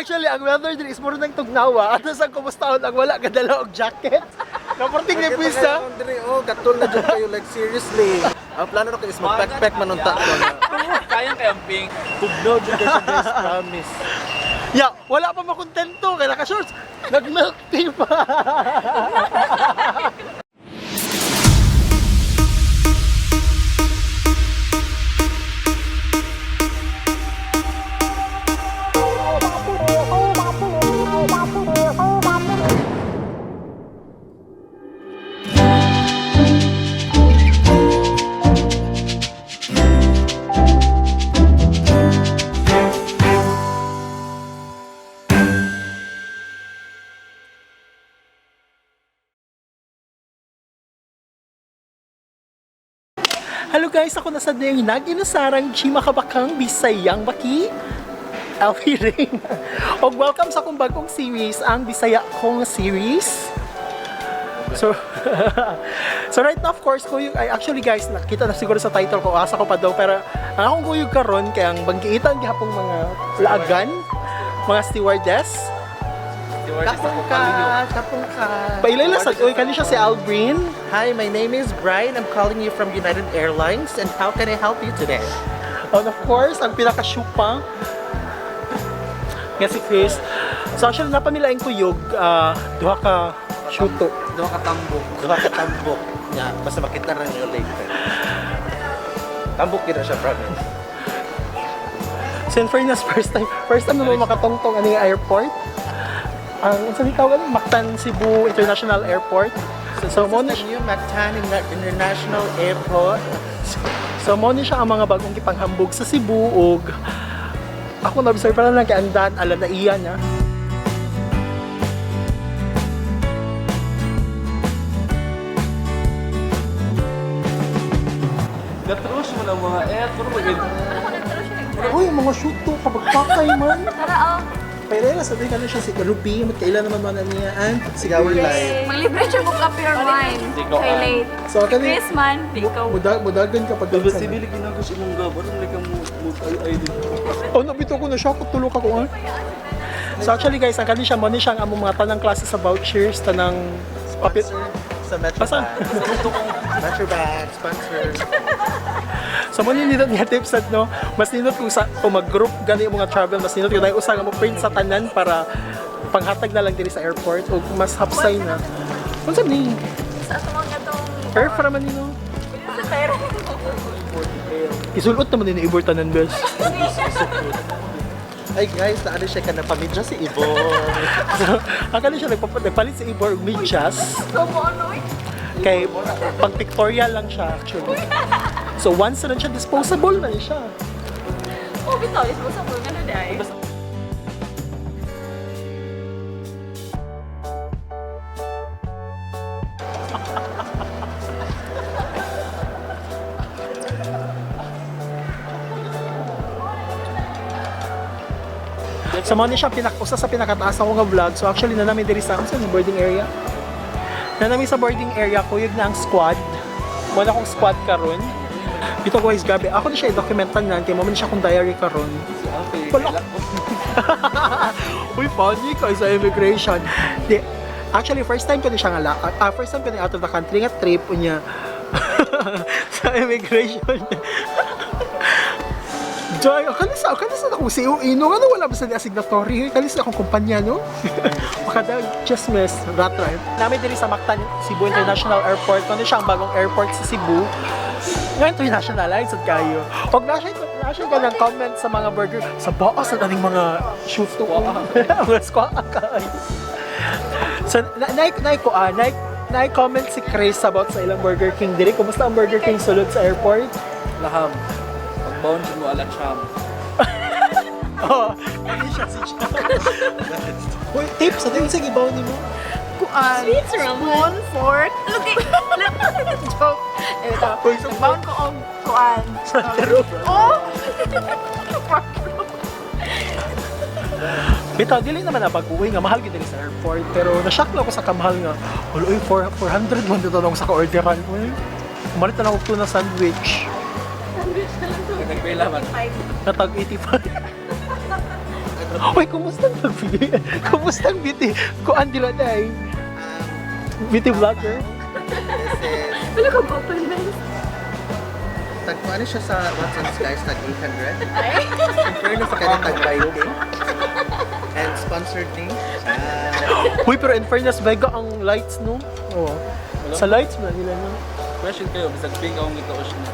Actually, ang weather din is muro ng tugnawa. Ato sa kumustaon ang wala kadala og jacket. Kaporting ni pista. Diri oh, katul na jud kayo, like seriously. Ang plano na ko is mag-backpack man unta ko. Kayang kayang pink. Tugnaw jud kayo guys, promise. Yeah, wala pa makontento kay naka shorts. Nag-milk tea pa. Hello guys, ako na sa yung nag-inusarang Chima Kabakang Bisayang Baki, Alfie Ring. Og welcome sa akong bagong series, ang Bisaya Kong series. So, so right now, of course, kuyog, ay actually guys, nakita na siguro sa title ko, asa ko pa daw, pero ang akong kuyog karon kay ang banggiitan gihapong mga laagan, mga stewardess. Kapong ka, kapong ka. Pailay lang sa, uy, kani siya si Albrin. Hi, my name is Brian. I'm calling you from United Airlines, and how can I help you today? And of course, ang pinaka-syupa nga si Chris. So actually, napamilaing kuyog, duha ka syuto. Duha ka tambok. Duha ka tambok. Yeah, basta makita ra niyo later. Tambok kita siya, promise. So in fairness, first time naman makatongtong ani airport. Ang sa tawag ano, Mactan Cebu International Airport. So mo This ni is the new Mactan International Airport. So mo ni siya ang mga bagong gipanghambog sa Cebu ug ako na-observe pa lang kay andan ala na iya niya. Gatrush mo ng mga eh. Puro mag Uy, mga shoot to kabagpakay man. Tara, oh. Pero sa ka na siya si Ruby, magkailan naman man niya and Si Gawin Live. Maglibre siya mo kape or wine. Di ko, Kay ah. late. So kani Chris man, di ikaw. Mudagan kapag Dapat si Billy ginagos imong gab. Ano like mo ay dito. Oh, nabito ko na siya, tulog ako ah. So actually guys, ang kani siya mo ni siya ang among mga tanang klase sa vouchers, tanang papel. Sponsor sa Metro Basta. Bank. Metro Bank, sponsor. So mo ni nindot nga tips at no, mas nindot kung sa kung mag-group gani yung mga travel, mas nindot kung tayo usa nga mo print sa tanan para panghatag na lang diri sa airport o mas hapsay na. Unsa ni? Sa ato mga gatong... Air fra man nino. Sa pera. Isulot naman ni Ibor tanan bes. Ay guys, naano siya ka na pamidya si Ibo. So, ang kani siya nagpalit sa Ibor og medyas So mo ano eh. kay pang pictorial lang siya actually. So once na lang siya disposable na ni siya. Oh, bitaw. Is mo sa mga ano dai. So mo ni siya usa sa pinakataas ako nga vlog. So actually na namin diri sa unsa ni boarding area. Na namin sa boarding area kuyog na ang squad. Wala akong squad karon. Bito guys, grabe. Ako na siya i-documentan na kay mo man siya akong diary karon. Si Alfie. Wala. Uy, funny kay sa immigration. Di, actually first time ko ni siya nga first time ko ni out of the country nga trip unya sa immigration. Joy, kalis sa akong COE, no? Ano wala ba sa signatory? Kalis sa akong kumpanya, no? Makadag, just miss, rat right? Namin diri sa Mactan, Cebu International Airport. Ano siya ang bagong airport sa Cebu? Nga internationalize at kayo. Og na siya ka ng comment sa mga burger. Sa baas at aning mga shoot to. Mga squat kayo. So, na, na, na, ah, na, na, comment si Chris about sa ilang Burger King diri. Kumusta ang Burger King sulod sa airport? Laham. Pagbaon jud mo ala cham. Oo, oh, hindi siya si Cham. Uy, tips, sa tingin sa gibaw ni mo. Kuan. Sweets Spoon, fork. Look, Joke. Ito. Uy, so- Nagbaon ko og kuan. Front row. Oh! Bitaw, dili naman na baguhin nga, mahal gyud diri sa airport. Pero na-shock lang ako sa kamahal nga, wala, uy, 400 man dito nung sa ka-orderan. Uy, umalit na lang ako tuna sandwich. Nagpila man. Natag 85. Uy, kumusta ang kumusta ang beauty? Kuan dila day. Beauty vlogger. This is, Wala kang open lens. Tag ano siya sa Watson's, guys, tag 800. In fairness, kaya tag 5K. And sponsored ni. Ah, Uy, pero in fairness, Vega ang lights, no? Oo. Sa lights man nila, no? Question kayo, bisag pink akong itaos na.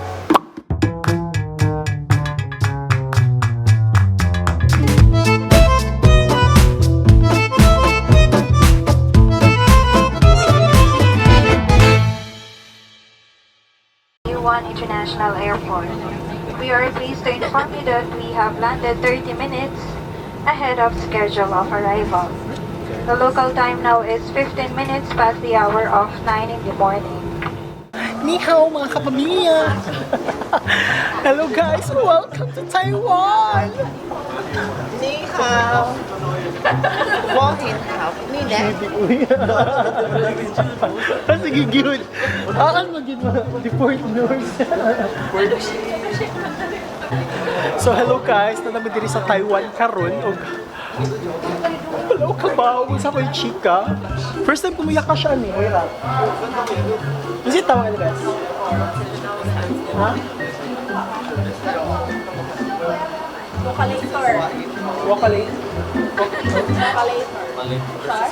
One International Airport. We are pleased to inform you that we have landed 30 minutes ahead of schedule of arrival. The local time now is 15 minutes past the hour of 9 in the morning. Ni hao, mga kapamilya! Hello guys! Welcome to Taiwan! Ni hao. Wahin hao. Ni ne. Ah, sige, good. Ah, ano magin mo? Deport nurse. So hello guys, na namin diri sa Taiwan karon og wala ko kabaw sa ako'y chika. First time kumuya ka siya ni Oy ra. Is it tawag ni guys? Ha? Vocalator. Wakali. Vocalator. Mali. Char?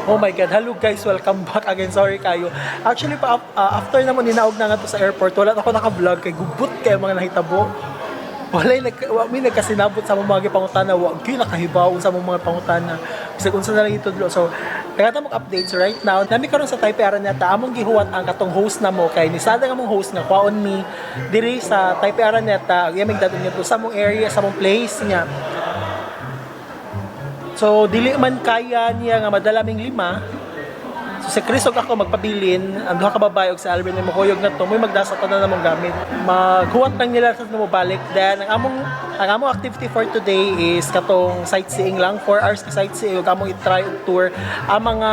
Oh my God. Hello guys, welcome back again. Sorry kayo. Actually, pa, after naman ninaog na nga to sa airport, wala na ako naka-vlog kay gubot kayo mga nahitabo. Walay nag wa mi nagkasinabot sa mga pangutana, wa gyud nakahibaw sa mga pangutana. Bisag unsa na lang itudlo. So, nagata mo updates right now. Nami karon sa Taipei Araneta, among gihuwat ang katong host na mo kay ni sada nga mong host nga kwaon mi diri sa Taipei Araneta. Iya mig dadon niya to sa mong area, sa mong place niya. So dili man kaya niya nga madala ming lima. So si Chris ug ako magpabilin, ang duha ka babae ug si Alvin ni mohuyog na to, mo'y magdasa tanan namong gamit. Maghuwat lang nila sa mobalik. Then ang among activity for today is katong sightseeing lang, 4 hours ka sightseeing ug among i-try og tour ang mga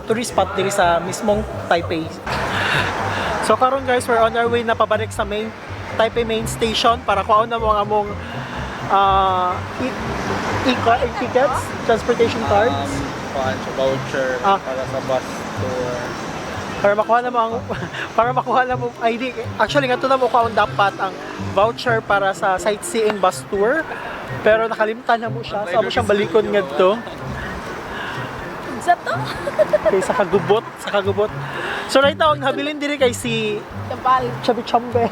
tourist spot diri sa mismong Taipei. So karon guys, we're on our way na pabalik sa main Taipei main station para kuhaon na mo ang among e-tickets, transportation cards. Kuan siya, voucher para sa bus tour. Para makuha na mo ang para makuha na mo ID. Actually nga to na mo kuhaon dapat ang voucher para sa sightseeing bus tour. Pero nakalimtan na mo siya. So amo siyang balikon ngadto. Sa to? Kay sa kagubot, sa kagubot. So right now ang habilin diri kay si Tabal. Chubby Chumbe.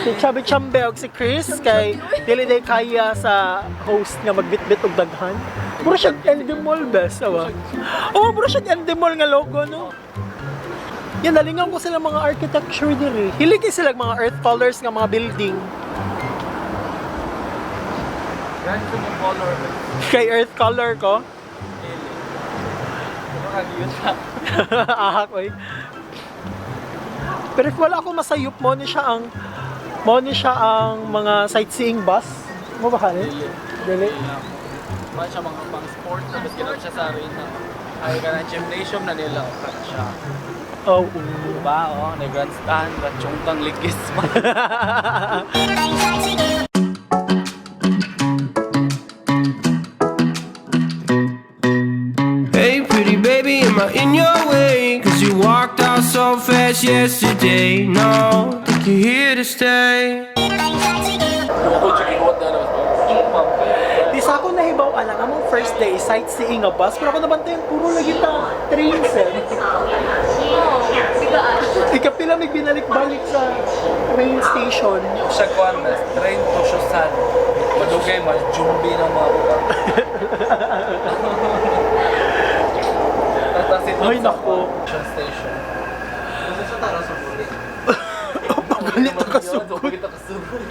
Si Chubby Chumbe og si Chris kay dili day kaya sa host nga magbitbit og daghan. Mura siya Endemol best, awa. Oh, mura siya Endemol nga logo no. Yan, nalingaw ko sila mga architecture diri. Hilig kay sila mga earth colors nga mga building. Grand sa mong color. Kay earth color ko. Dili. Pero kag yun siya. Ahak, oy. Pero if wala ako masayop mo ni siya ang mo ni siya ang mga sightseeing bus. Mo ba kani? Dili. Dili. Kuan siya mga pang sport tapos ginawa siya sa arena. Ay ka gymnasium na nila kan siya. Oh. Diba? Oh, na grandstand, kang ligis man. Hey, pretty baby, am I in your way? 'Cause you walked out so fast yesterday. No, think you're here to stay. Ako jud gihuwat na naman. Pump. Di sa ako nahibaw alang among first day sightseeing nga bus pero ako nabantayan puro lagi ta trains eh. Oo. Bigaan. Ikapila may binalik-balik sa train station. Siya kuan na train to Shusan. Madugay mas jumbi ng mga buka. Tatasit Ay, nako. Station. Gusto sa taro sa buli. Pagalit ka sugod. Pagalit ka sugod.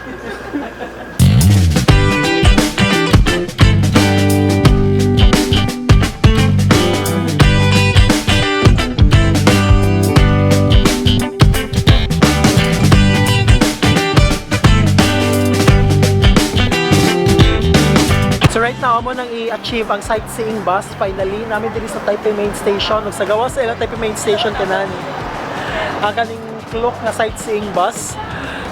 So right now, amo nang i achieve ang sightseeing bus finally namin diri sa Taipei Main Station. Ug sa gawas sa ilang Taipei Main Station kanan. Ang kaning Klook nga sightseeing bus.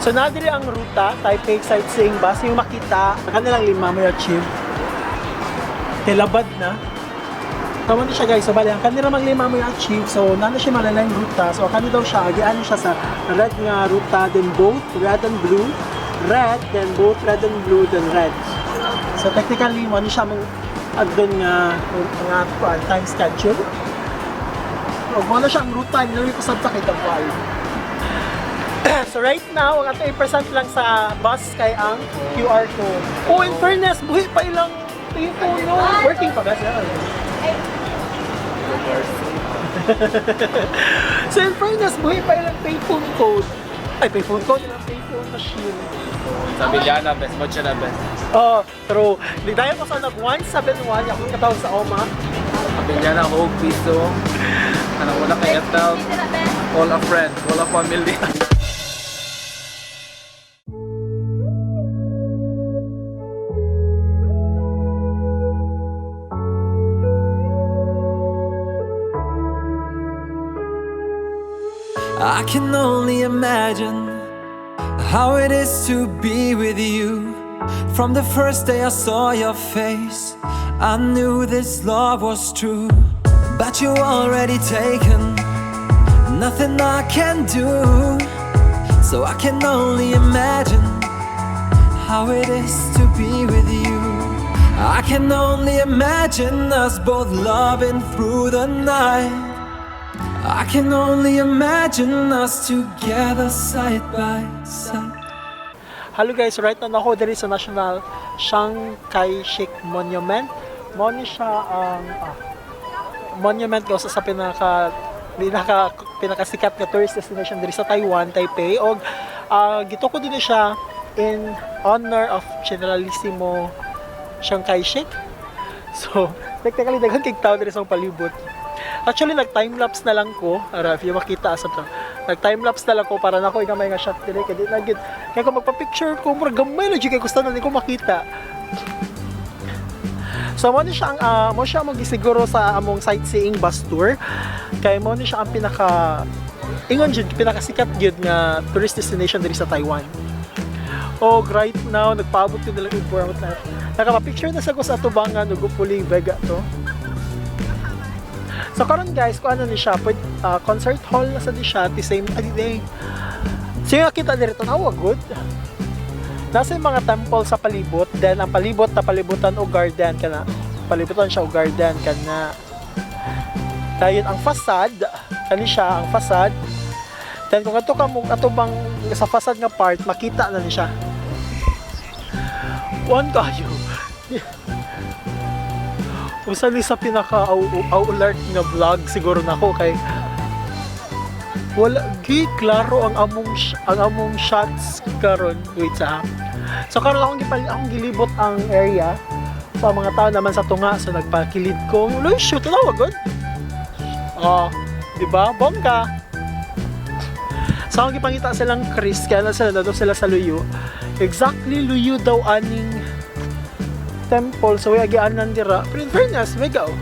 So na diri ang ruta Taipei sightseeing bus yung makita kanilang lima may achieve. Kay labad na. Tama ni siya, guys. So bali ang kanila mang lima mo achieve. So nana siya malalang ruta. So kani daw siya agian siya sa red nga ruta, then both red and blue, red, then both red and blue, then red. So technically mo ni siya mong agdon nga nga kuan time schedule. So mo na siya ang ruta nila ko sabta kay Tabual. So right now, ang ato i-present lang sa bus kay ang QR code. Oh, in fairness, buhi pa ilang payphone, no? Working pa ba siya? So in fairness, buhi pa ilang payphone code. Ay, payphone code, ilang payphone machine. Sa Villana, best. Mo siya na best. Oh, true. Di tayo ko sa nag 171, akong katawag sa OMA. Sa Villana, Hope, Piso. Ano, wala kay Ethel. All a friend, all a family. I can only imagine how it is to be with you. From the first day I saw your face, I knew this love was true. But you already taken, nothing I can do. So I can only imagine how it is to be with you. I can only imagine us both loving through the night. I can only imagine us together side by side. Hello guys, right now ako diri sa National Chiang Kai-shek Monument. Mo ni siya ang monument ko sa pinaka pinaka pinakasikat nga tourist destination diri sa Taiwan, Taipei. Og gituko din siya in honor of Generalissimo Chiang Kai-shek. So, technically daghan kay tao diri sa akong palibot. Actually, nag-timelapse na lang ko. Ara, if you makita asa to. Nag-timelapse na lang ko para nako gamay nga shot diri kay di na gid. Kaya kung magpa-picture ko, murag gamay na jud kay gusto na ni ko makita. So mo ni siya ang mo siya mo gisiguro sa among sightseeing bus tour. Kay mo ni siya ang pinaka ingon jud pinakasikat gyud nga tourist destination diri sa Taiwan. Og right now nagpaabot ko nila og burnout na. Nakapa-picture na sa ko sa atubangan ug hopefully vega to. So karon guys, kung ano ni siya, pwede, concert hall na sa di siya, the same adi day. So yung nakita diri tanawa good. Nasa yung mga temple sa palibot, then ang palibot na palibutan og garden kana. Palibutan siya og garden kana. Dayon ang facade, kani siya ang facade. Then kung ato ka mo ato bang sa facade nga part makita na ni siya. Kuan kayo. Usa ni sa pinaka alert nga vlog siguro nako kay wala gi klaro ang among ang among shots karon. Wait sa ha. So karon akong gilibot ang area. So ang mga tao naman sa tunga, so nagpakilid ko. Uy, shoot na good. Oh, di ba? Bongga. So akong gipangita silang Chris, kaya na sila na daw sila sa Luyo. Exactly Luyo daw aning temple. So, agianan dira. Pero in fairness, mega oh.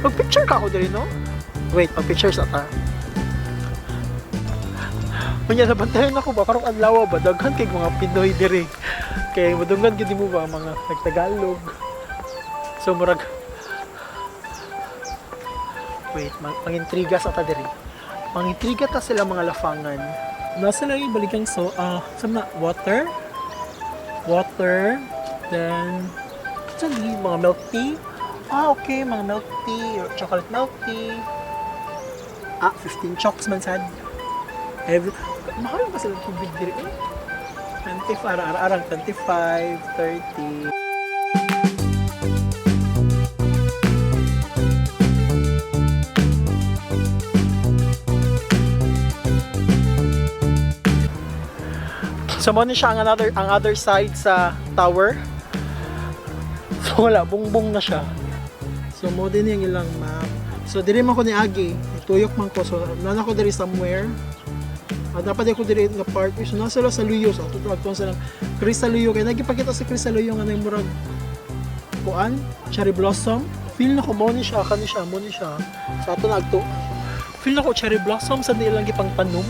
Mag-picture ka ako diri, no? Wait, mag-picture sa ta. Unya, nabantayan ako ba? Karong adlaw ba? Daghan kay mga Pinoy diri. Kay madunggan gid mo ba mga nagtagalog. So, murag wait, mangintriga sa ta diri. Mangintriga ta sila mga lafangan. Nasa lang yung baligang so, sa na, water, water, then, saan di, mga milk tea? Ah, okay, mga milk tea, or chocolate milk tea. Ah, 15 chocks man sad. Every, mahal ba sila tubig diri eh? 25, arang 25, 30. So mo ni siya ang another ang other side sa tower. So wala, bungbong na siya. So mo din yung ilang map. So diri man ko ni Agi, tuyok man ko. So nana ko diri somewhere. Dapat ako diri nga part. So nasa sila sa Luyo, so tutawag ko sila Chris sa Luyo kay nagipakita si Chris sa Luyo nga nay murag kuan, cherry blossom. Feel na ko mo ni siya, kani siya, mo ni siya. Sa ato nagto. Feel na ko cherry blossom sa nilang gipang tanom.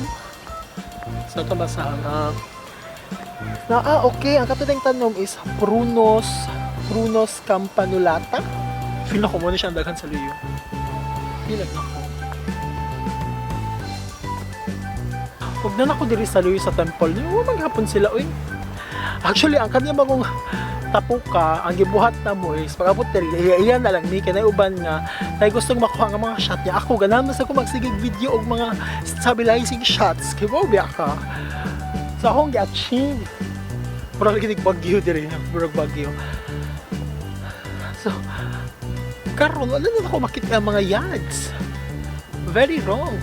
Sa ato basahan. Na okay, ang katong tanom is Prunus campanulata. Feel na ko mo ni siya ang daghan sa luyo. Feel na ko. Huwag na nako diri sa luyo sa temple. Wa maghapon sila oy. Actually, ang kanya bagong tapuka, ang gibuhat na mo is pag-abot diri, iya, iya na lang ni kay uban nga nay gustong makuha nga mga shot niya. Ako ganahan man sa ko magsigig video og mga stabilizing shots. Kay wow biya ka. So akong gi-achieve. Murag lagi nig bagyo diri, murag bagyo. So karon wala na ako makita ang mga yads. Very wrong.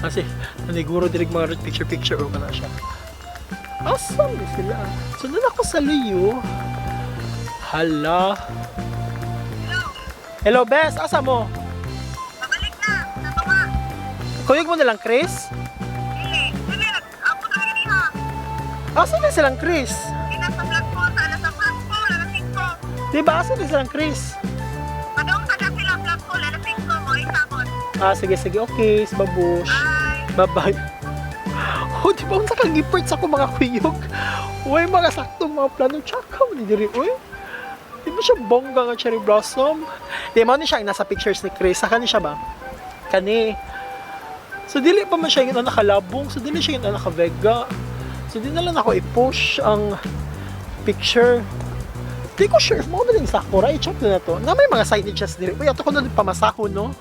Kasi naniguro diri mga picture picture o kana siya. Awesome di sila. So doon ako sa Luyo. Hala. Hello, Bes. Asa mo? Pabalik na, sa tunga. Kuyog mo na lang, Chris? Dili, dili, ako na rin ha. Asa na silang Chris? Di na sa vlog ko, sa alas sa vlog ko, alas 5. Di ba? Asa na silang Chris? Padong sa sila vlog ko, alas 5 mo, isabot. Ah, sige, sige. Okay, babush. Bye. Bye-bye. Oh, di ba unsa kang gipert sa akong mga kuyog? Uy, mga saktong mga plano. Tsaka mo ni diri, uy. Di ba siya bongga nga cherry blossom? Di mo ni siya ang nasa pictures ni Chris. Sa kani siya ba? Kani. So dili pa man siya yung nakalabong. So dili siya yung nakavega. So di na lang ako i-push ang picture. Di ko sure if mo na sakura. I-check na na to. Na may mga signages diri. Uy, ato ko na pamasaho, no?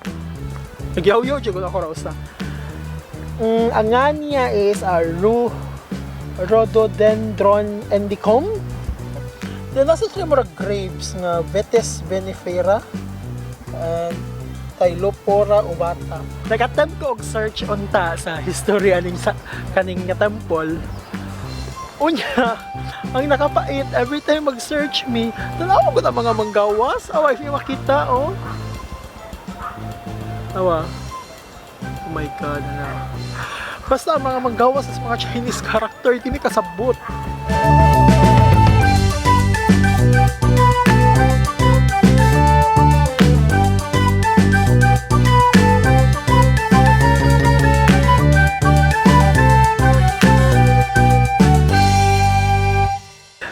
Nagyaw-yaw, dyan ko na ako rausa. Ang nga niya is a rhododendron endicum. Then nasa sila murag grapes nga Vitis vinifera and Tylopora ubata. Nag-attempt ko og search unta sa history aning sa kaning nga temple. Unya, ang nakapait every time mag-search me, tanawa ko na mga manggawas. Awa, if makita, oh. Awa. Oh my God, ano. Basta ang mga manggawas sa mga Chinese character, hindi kasabot.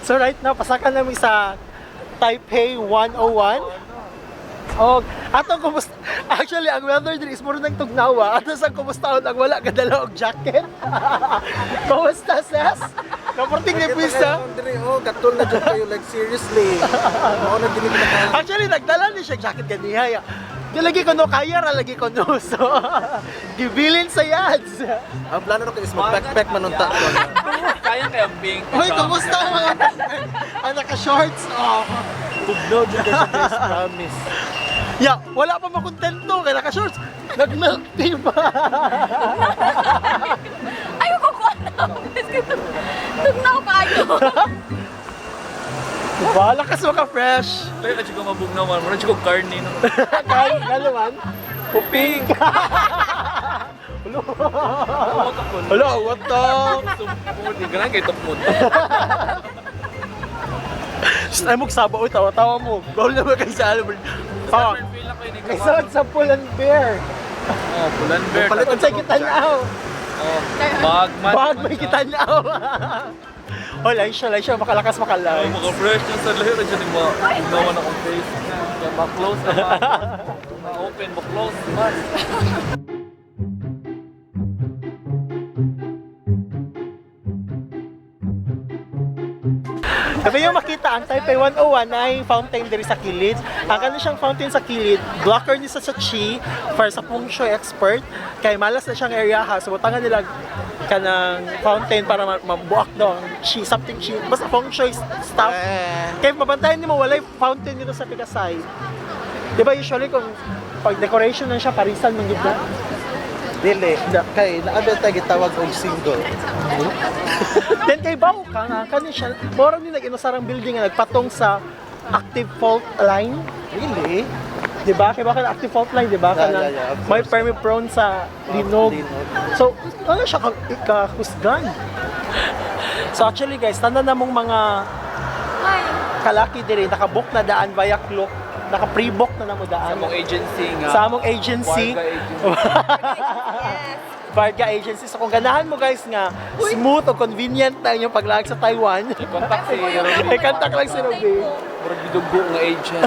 So right now, pasakan namin sa Taipei 101. Oh, atong kumusta. Actually, ang weather diri is muro ng tugnawa. Ato sa kumustaon ang wala kadala og jacket. Kumusta, ses? Kaporting ni Pisa. Diri, oh, gatul na dyan kayo, like seriously. Mao na dili ko naka. Actually, nagdala ni siya jacket ganiha. Di lagi ko no, kaya ra lagi ko no. So, gibilin sa yads. Ang plano na ko is mag-backpack man unta ko. Kaya kaya pink. Hoy, kumusta ang mga ang naka-shorts? Oh. Tugnaw dyan kayo siya, guys, promise. Yeah, wala pa makontento kay naka-shorts. Nag-milk tea pa. Ayaw ko kuha na. Tugnaw kayo. Diba? Lakas mo ka fresh. Kaya ka ko mabugnaw man. Mura ko karne no. Kaya, galawan. Pink. Hello. Huwag ka kulo. Hello, what the? Sumod. Ganang kay tupmod. Shh, ay mo saba oy, tawa-tawa mo. Bawal naman kay sa Albert. Oh, Feel lang kayo ni isod sa Pull and Bear. Oh, Pull and Bear. Palit Unsay kitanaw? Oh, bag man. Bag may kitanaw. Oh, lang siya, makalakas makalay. Oh, mga fresh yung sa lahi ra dyan yung mga bugnawan akong face. Kaya ma-close na ma. Ma-open, ma-close man. Sabi yung makita ang Taipei 101 ay fountain diri sa kilid. Ang kani siyang fountain sa kilid, blocker ni sa chi for sa feng shui expert kay malas na siyang area ha. So butangan nila kanang fountain para mabuak daw ang chi something chi basta feng shui stuff. Kay mabantayan nimo walay fountain dito sa Pigasay. Di ba usually kung pag decoration na siya parisan man gid na. Dili, kay naabel tayo gitawag og single. Then kay Bao ka nga kani siya mora ni nag-inusarang building nga nagpatong sa active fault line. Really? Di ba? Kay baka active fault line, di ba? Yeah, Kanang yeah, yeah, of may course. permi prone sa linog. Linog. So, ano siya ka ikahusgan? So actually guys, tanan na mong mga Hi. kalaki diri nakabook na daan via Klook, naka-pre-book na namo daan. Sa among agency nga. Sa among agency. Varga agency. Varga agency. So kung ganahan mo guys nga smooth o convenient na inyong paglaag sa Taiwan, I-contact si Ruby. i-contact lang si Ruby. Murag gidugo nga agent.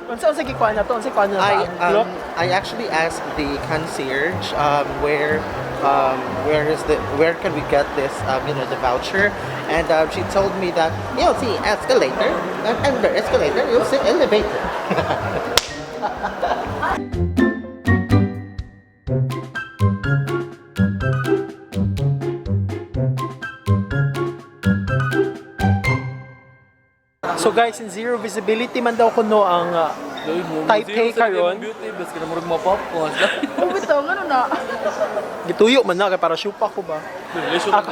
Unsa unsa gikuan na to? Unsa kuan na I to? Ang Klook? I actually asked the concierge where is the where can we get this the voucher, and she told me that you'll see escalator and under escalator you'll see elevator. So guys, in zero visibility man daw kuno ang Taipei karon. Beauty bas kana murag mapop ko. Oh, bitaw, ano na? Gituyo man na kay para syupa ko ba. Ako,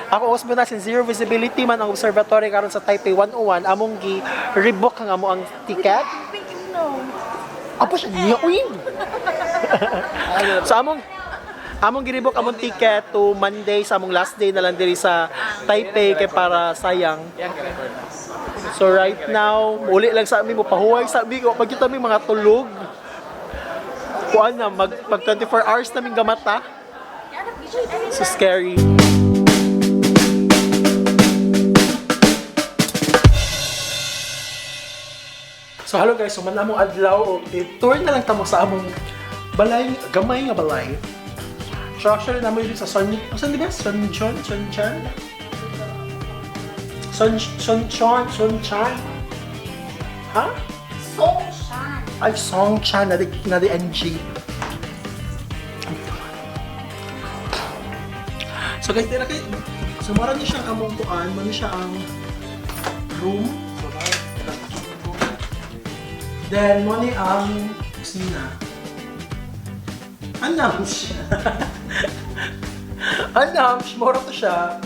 ako usbo na sin zero visibility man ang observatory karon sa Taipei 101 among gi rebook ang amo ang ticket. Pink no. Apo siya niya uy. So among among girebook among ticket to Monday sa among last day na lang diri sa Taipei kay para sayang. So right now, uli lang sa amin mo pahuway sa amin, pag kita mi mga tulog. Kuan na mag, mag 24 hours namin gamata. So scary. So hello guys, so man among adlaw i-tour na lang tamo sa among balay, gamay nga balay. So actually namo dito sa Son, saan di ba? Son John, Son Chan? Son Son Chan, Son Chan. Ha? Songshan. Ay, Song Chan na di NG. So guys, tira kay so mara ni siyang among kuan, mo ni siya ang room. Then mo ni ang kusina. Anam siya. Anam, mura to siya.